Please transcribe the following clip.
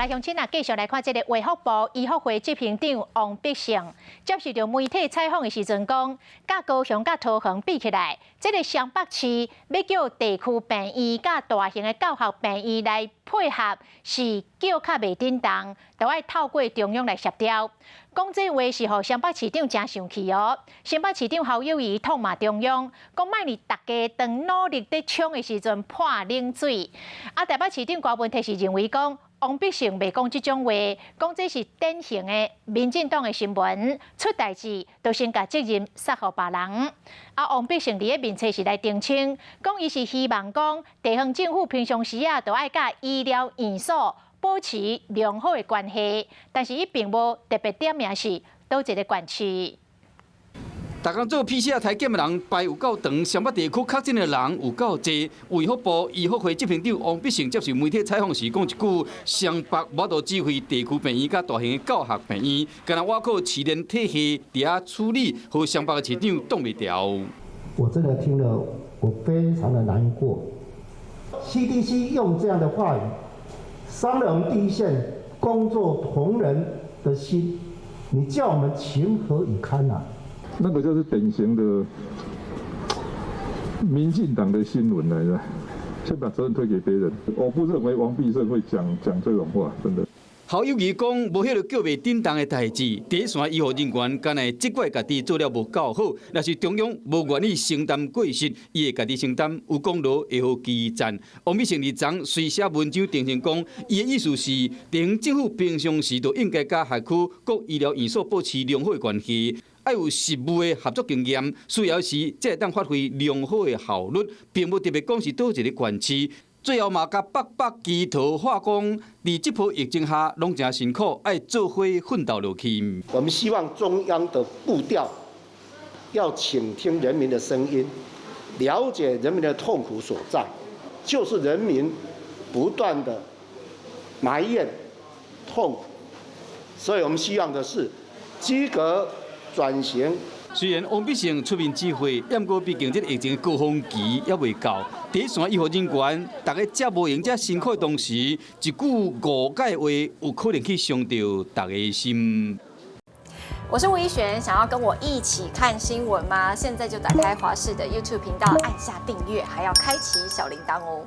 來鄉親啊，繼續來看這个衛福部醫福會執行長王必勝接受著媒體採訪的時陣講，佮高雄佮桃園比起來，這个雙北市欲叫地區病院佮大型的教學病院來配合，是叫較袂振動，著愛透過中央來協調。講這話是予雙北市長誠生氣哦。新北市長侯友宜痛罵中央，講莫予大家當努力佇衝的時陣潑冷水。啊，台北市長柯文哲是認為講，王必勝袂講這種話，講這是典型的民進黨的新聞，出代誌就先共責任捒予別人。啊，王必勝佇咧面冊是來澄清，講伊是希望講地方政府平常時啊，著愛佮醫療院所保持良好的關係，但是伊並無特別點名是佗一个縣市。逐工做 PCR 篩檢的人排有夠長，雙北地區確診的人有夠濟。衛福部醫福會執行長王必勝接受媒體採訪時講一句：雙北無法度指揮地區病院佮大型的教學病院，干焦倚靠市聯體系佇遐處理，予雙北的市長擋袂牢。我真的聽了，我非常的難過。CDC 用這樣的話語，傷了我們第一線工作同仁的心，你叫我們情何以堪啊？那個就是典型的民進黨的新聞來的，先把責任推給別人。我不認為王必勝會講這種話，真的。侯友宜講無彼个叫袂振動的代誌，第一線醫護人員敢若責怪家己做了無夠好，若是中央無願意承擔過失，伊會家己承擔，有功勞會予其讚。王必勝佇昨隨寫文章澄清講，伊的意思是，地方政府平常時就應該佮轄區各醫療院所保持良好的關係，愛有實務的合作經驗，需要時才會當發揮良好的效率，並無特別講是佗一个縣市。最後嘛，共北北基桃話講，佇這波疫情下，攏誠辛苦，愛做伙奮鬥落去。我們希望中央的步調要傾聽人民的聲音，了解人民的痛苦所在，就是人民不斷的埋怨痛苦，所以我們希望的是機構轉型。雖然王必勝出面指揮，毋過畢竟這個疫情高峰期猶未到，第一線醫護人員，大家遮無閒遮辛苦的同時，一句誤解話有可能去傷著大家的心。我是吳怡璇，想要跟我一起看新聞嗎？現在就打開華視的 YouTube 頻道，按下訂閱，還要開啟小鈴鐺哦。